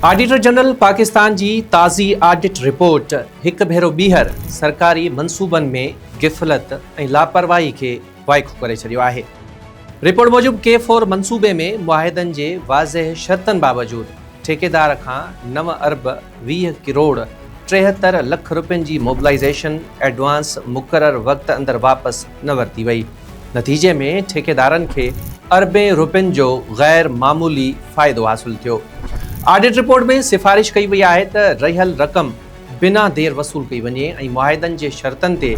Auditor general Pakistan جي تازي audit report هڪ ڀيرو ٻيهر سرڪاري منصوبن ۾ غفلت ۽ لاپرواهي کي وائکو ڪري ڇڏيو آهي. رپورٽ موجب ڪي فور منصوبي ۾ معاهدن جي واضح شرطن باوجود ٺيڪيدار کان نو ارب 20 ڪروڙ 73 لک رپين جي موبلائيزيشن ايڊوانس مقرر وقت اندر واپس نه ورتي وئي، نتيجي ۾ ٺيڪيدارن کي اربين رپين جو غير معمولي فائدو حاصل ٿيو. آڊٽ رپورٽ ۾ سفارش ڪئي وئي آهي ته رهيل رقم بنا دير وصول ڪئي وڃي ۽ معاهدن جي شرطن تي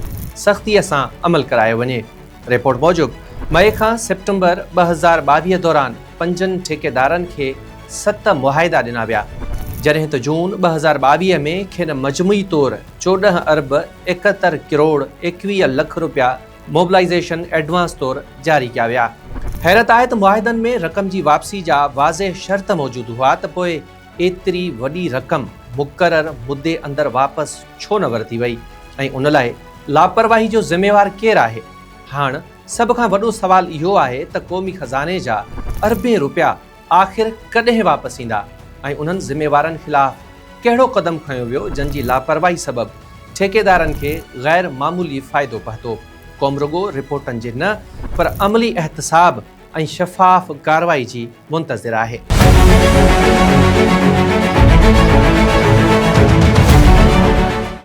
سختيء سان عمل ڪرايو وڃي. رپورٽ موجب مئي کان سيپٽمبر 2022 دوران پنجن ٺيڪيدارن کي ست معاهدا ڏنا ويا، جڏهن ته جون 2022 ۾ کين مجموعي طور 14 ارب 71 ڪروڙ 21 لک رپيا موبلائيزيشن ايڊوانس طور جاري ڪيا ويا. حيرت آهي ته معاهدن ۾ رقم جي واپسي جا واضح شرط موجود هئا ته پوء ايتري وڏي رقم مقرر مدي اندر واپس ڇو نه ورتي وئي ۽ ان لاء لاپرواهي جو ذميوار ڪير آهي؟ هاڻ سڀ کان وڏو سوال اهو آهي ته قومي خزاني جا اربين رپيا آخر ڪڏهن واپس ايندا ۽ انهن ذميوارن خلاف ڪهڙو قدم کنيو ويو جن جي لاپرواهي سبب ٺيڪيدارن کي غير معمولي فائدو پهتو. قوم رڳو رپورٽن جي نه پر عملي احتساب ۽ شفاف ڪارروائي جي منتظر آهي.